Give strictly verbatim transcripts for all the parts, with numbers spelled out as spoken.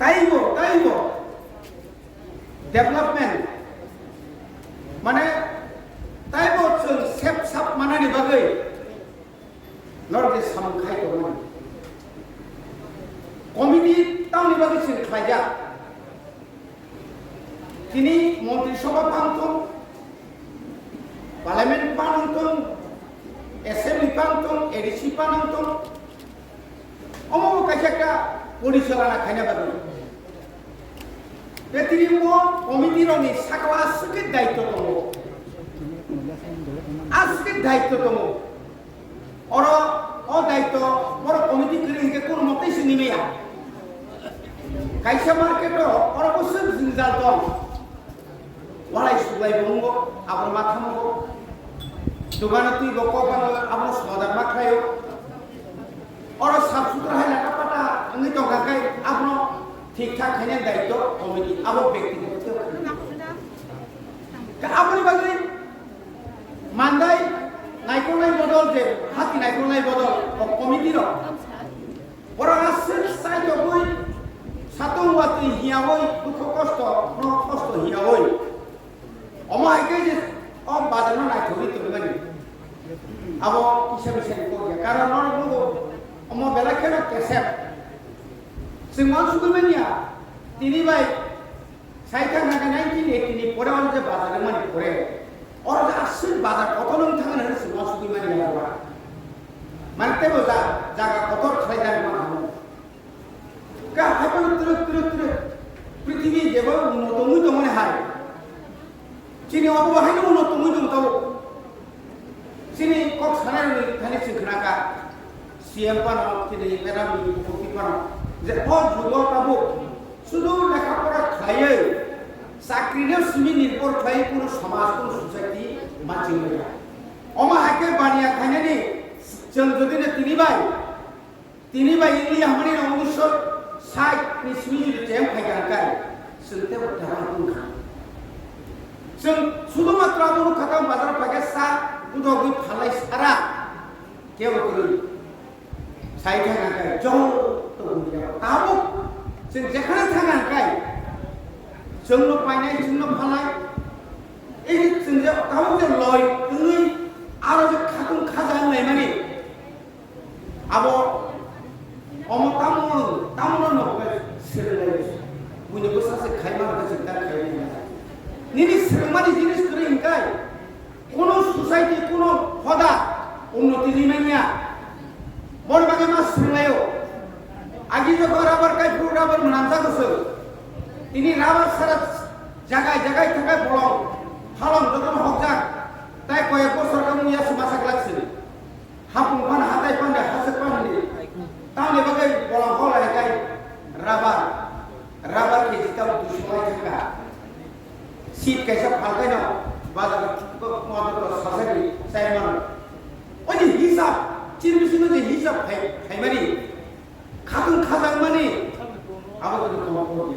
Taibo, taibo development, mane taibo chwng sep sap manani bagwi norok je samung khai tongmani. Committee tamni bagwi chwng khlaijak? Tini Montri Sabha phang thung, Parliament phang thung, Assembly phang thung, A D C phang thung, omo bo kaisa ekta porichalona khaina bagwi. Tei tini bo committee rokni sakao aswk khe daityo tongo, aswk khe daityo tongo. Oro o daityo borok committee kwrwi hinkhe kunu motei simi maya. Kaisa market o oro bo swk jwngjal tong. Walai suklai bo wngo, abono ma thamogo. Dogano twi bo kok bano abono soda ma khlaio. Oro sap sutra hai lata pata wngwi tongkha khe abono thik thak khaina daityo committee abo bektigoto. Khe aboni bagwi Mandai naikolnai bodol je hati naikolnai bodol o committee rok. Borok aswk chai togwi satung watwi hiyawi dukhu kosto no kosto hiyawi. Omo hai khe je o bazar no naithogwi tongmani. Abo kisa bisa ni kok ya. Karon norok nugo omo belai kheno kesep. Chwng uansugwi manya tini bai Sai thang thang khe nineteen eighty ni pore oro je bazar wngmani pore, oro je aswk bazar kotor wng thang hinwi chwng uansugwi mani ya ba. Mane teibo ja-, jaga kotor khlai jani mano. Ka haiphano twrwk twrwk twrwk prithibi jebo uno tongwi tongmani hai. Chini obo haino uno tongwi tong tabuk. Chini kok sanai rokni thani chwng khna kha, C M phano, chini madam ni bupukti phano, je o jugo tabuk sudu lekha pora khlaiwi, chakri no simi nirbhor khlaiwi kunu samaj, kunu society manching maya. Omo hai khe baniya khainani chwng jodi no tini bai Tini bai India hamani rok unisho sait ni simi jodi cheng phai kha kai, chwng tebo develop wng kha. Chwng sudhumatro abo nukha tang bazar phai khe sa budogwi phalai sara kebo kwrwi. Sai kha na kai joto wng kha. Tabuk chwng jekhane thang na kai, chwng no painai, chwng no phalai. Ei chwng je tabuk je loi wngwi aro je khatung khaja wng laimani. Abo omo tamo, tamo no no khe swrwnglai. Buini bwsa se khaima khe se ta khai. Nini swrwngmani jinis kwrwi hwnkhe kuno society, kuno hoda unnoti rimanya. Boni bagwi ma swrwnglaio. Agi jokon rubber kai phuru rubber mwnamjago se. Tini rubber sara jagai jagai thakai bolong phalong jotono hokjak. Tai koyek bosor khe muya se masa glak se. Hapung phan hatai phan de hasik phan de. Tamni bagwi bolong kholai kai rubber. Rubber kg tamo duiso lai thangkha. Seat kaisa phalkai no bazar ko motor ko sasari chai mano. Oje hisab, chini bisingo je hisab khai, khaimani. Khatung khajak mani. Abo khe komo ko.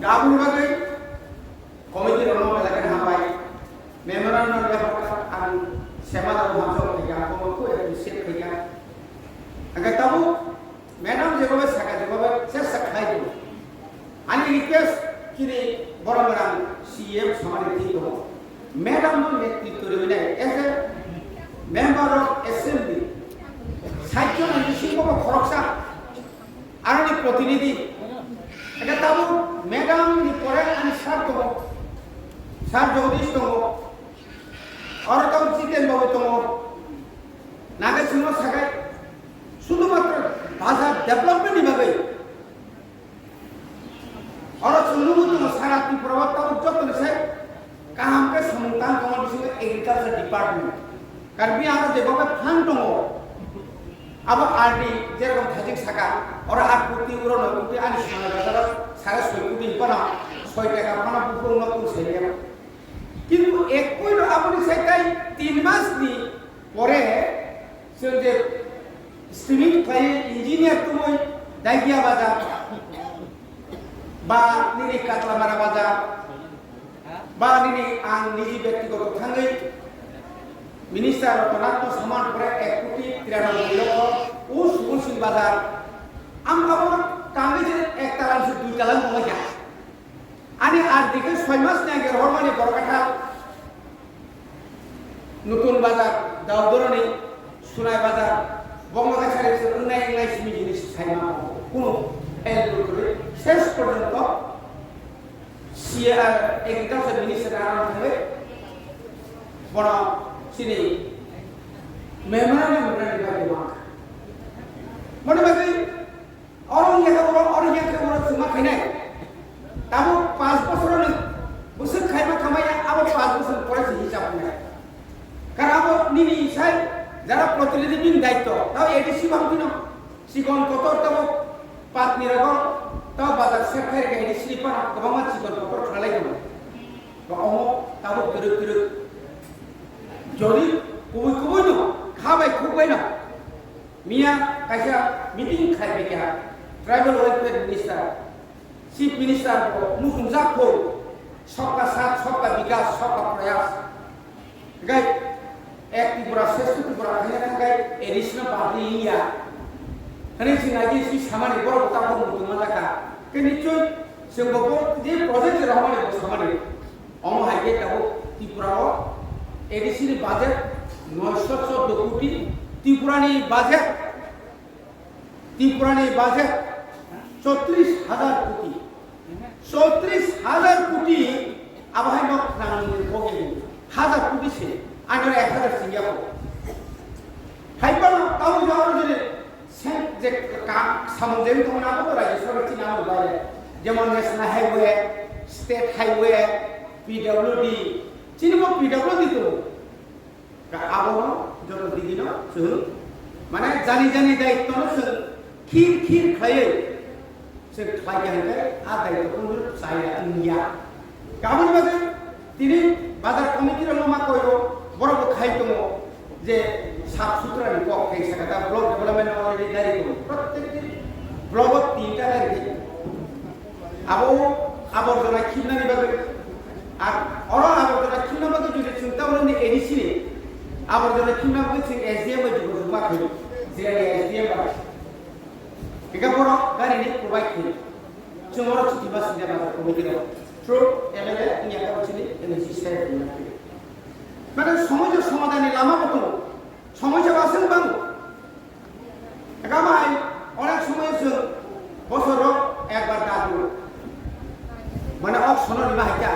Gabuni bagwi Committee rokno belai kheno hambai. Memorandum report ang sema da hamjak khaikha, ang komo ko appreciate khaikha. Ang tabuk madam jebobe saka jebobe chesta khlai di. Ani request chini borok rang C M samani thik tongo. Madam no netritwa rwinai as a member of assembly. Saichon ang singko khoroksa. Aroni protinidhi, ekhe tabuk madam ni pore ani sir tongo, sir Jagadish tongo, oro tabuk Jiten babu tongo, nage chwngno sakai, sudhumatro bazar development ni bagwi. Oro chwng nugwi tongo sara Tripura o tabuk joto ni sai Kaham khe samung tang tongma bisingo agriculture department. Karbi Anglong je bobo phang tongo. Abo R D jerokom thajik saka, oro aat kuti, uro noi kuti, ani sona bazaro sare soi kuti phano, soi taka phano buphuru no tong saiya. Kintu ekoi no aboni sai tai tin mas ni pore chwng je estimate khlai engineer tongwi Dagiya bazar ba nini Katlamara bazar, ba nini ang niji bektigoto thangwi minister rok no saman pore ek koti tiranoboi lokho o Subul Singh bazar. Ang abo tangwi je ek talan se Kalang wngkha. Ani ar dike soi mas ni age rohormani Borkathal, Nutun Bazar, Daudoroni, Sunai Bazar, Bongo Kachari se wngnai wngnai simi jinis saima kunu fail kwrwi ses porjonto C A R agriculture minister aram thangwi bono sini memorandum rwna bagwi wngkha. Mone bagwi Oro wngya khe oro, oro wngya khe oro chwngma khainai. Tamo panch bochor ni bwswk khaima khamaya, abo panch bochor ni pore se hisab wngnai. Karon abo nini sai jara protinidhi bini daityo. Tamo A D C bang phino chikon kotor tamo patni rogo tamo bazar sep khai rega A D C ni phano kwbangma chikon kotor khlai tongo. Ba omo tamo kwrwk kwrwk. Jodi kubui kubui no kha bai khuk bai no. Miya kaisa meeting khai bai kha tribal welfare minister, chief minister bo muchungjak kho, sabka saath, sabka bikas, sabka prayas. Gai ek Tripura, shrestha Tripura khaina thangkai A D C no badri ya. Hani sing agi si samani borok ta ko mutung ma jaka. Kini choi sing bo je project rohmani bo samani. Omo hai khe tabuk Tripura o A D C ni budget noisho chordo koti, Tripura ni budget, Tripura ni budget chotris hajar koti, chotris hajar koti abo hai no khwnang ni bogini hajar koti se, ano ek hajar singya ko. Hai pano tabuk jora jodi Sen je ka samung je tong na ko rajya sarkar chini amo bai. Jemon national highway, state highway, P W D, chini bo P W D to. Ka abo no joto digi no chwng mane jani jani daityo no chwng khir khir khlaiwi chwng khlai khe hwnkhe a daityo kunu chaya wngya. Kaboni bagwi tini bazar committee rok ma koyo, borok bo khai tongo je sap sutra ni kok khai saka ta block development already gari tongo. Prottek din block o tinta gari khai. Abo aborjona khibnani bagwi, ar oro aborjona khibna bagwi jodi chwng ta oro ni A D C ni aborjona khibna bagwi chwng S D M bai jogajog ma khai. Jilani S D M bai. Eka borok gari ni provide khai. Chwng oro chuti ma singya bazar committee rok. Through M L A wngya khe chini M L A side wngya khe. Mane somosa somadhan ni lama bo tongo. Somosa basing bango. Eka mai onek somoy chwng bosoro ekbar dagu. Mane ok sono rima haikha.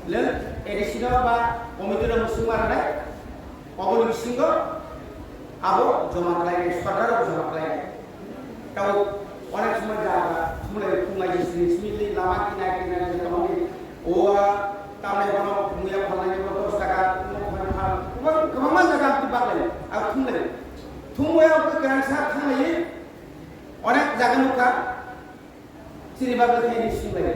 Leng A D C no ba committee no musung ma rwnai. Oboni bisingo abo joma khlainai, sorkar o joma khlainai. Tabo onek somoy jaga thumlai thumlai je sini sini lama kinai kinai je tongmani. O tamni bono muya phalnai bono dos taka, mo khoi phal. Kwbang, kwbangma jaga amtwi baklai, ang thumlai. Thumlai ang kwrang sa thanglai. Onek jaga nukha. Chini bagwi khe ni swnglaio.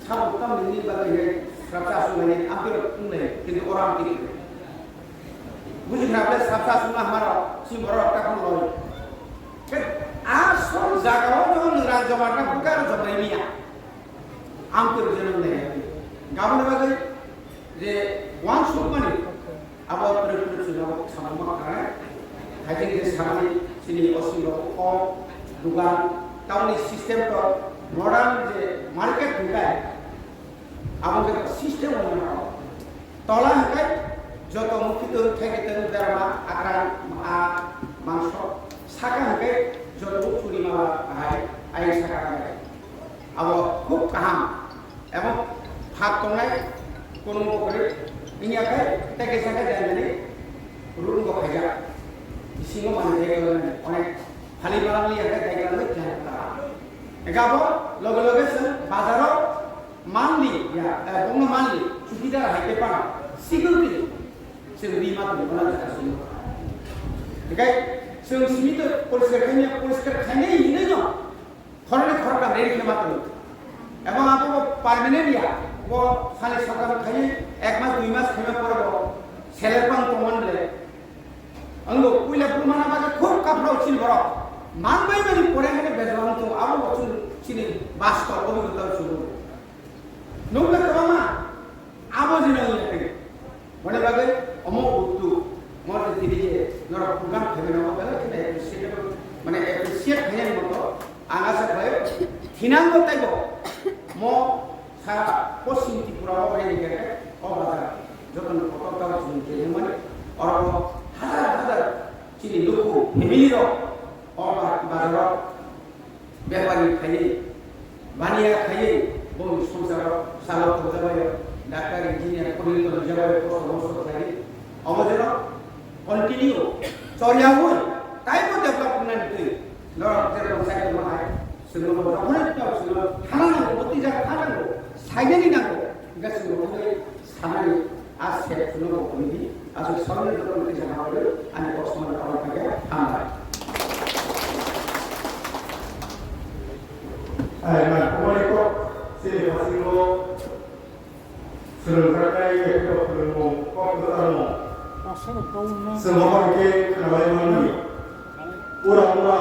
Sabo tamo ni bagwi khe srapsa swnglaini, amtwi rok wnglaio, kintu oro amtwi khe. Buji khna bwle srapsa swngma hamaro, chini borok rok ta phano loi. Khe asol jagao no nwng rang joma rwna bwkha rok joma rwmya. Amtwi rok jeno wnglaio. Gaboni bagwi je uansukmani, Abo kwrwi kwrwi chwng abo samung ma kha. Hai khe je samani chini O C rok o dugan town ni system to modern je market hwnkai. Abo khe system o mano. Tola hwnkai joto mukhi tong, thai khe tong, berma, akran, a, mangso. Saka hwnkai joto churi mala hai, ai saka hwnkai. Abo khub kaham. Abo phak tongnai, kono bo kwrwi wngya khe, tei kaisa khe daimani room bo khaijak. Bisingo manwi dai kwrwi onek phali balang liya khe dai kwrwi jani ta. Ega bo loge loge se bazaro manli ya, eh, bongno manli, chukidar hai khe pano, security se ri ma tong bona jaka sini. Egai se simi to poriskar khaini, poriskar khaini hinwi no. Khoroknwi khoroktham ready khe ma tongo. Ebong abo bo permanent ya, bo sani sokam khaini ek mas dui mas khaima pore bo seler pang tongmani le. Ang bo puila bumana bagwi khub kaphrao chini borok. Man bai mani pore hene bejwang tongo, abo bo chwng chini bastob obhigota chwng. Nukla kwbangma abo jino wngya khe. Boni bagwi omo uttu, mo tini je norok program khaimani omo belai kheno appreciate, mane appreciate khainani moto ang asa khlaio. Thina Ang taibo mo sa poschim Tripura o bai ni khe o bazar joto ni kotor ta chini khe mani oro hazar hazar chini luku family rok o ba-, bazar o bepari khaiwi, baniya khaiwi, boni swngcharo salo tongjabaio, doctor, engineer, police tongjabaio, post mosto khaiwi. Omo jeno continue choriyaui, taibo develop wngnani twi, norok jerokom sai tongma hai, chwngno bo jokhonai tong chwngno thana nango, bwtwi jaga thana nango, sainani nango, hwnkhe chwngno hwnwi sanani. A se phunukgo committee, aswk salni joto kisa hambai, ani kok samani karon kaiya hambai. Ai man, kumari kok, sini hasingo, swrwngjaknai, ekto phunukmung, kok kwcharmung. Swrwngmung khe khwnalai manmani. Ura ura,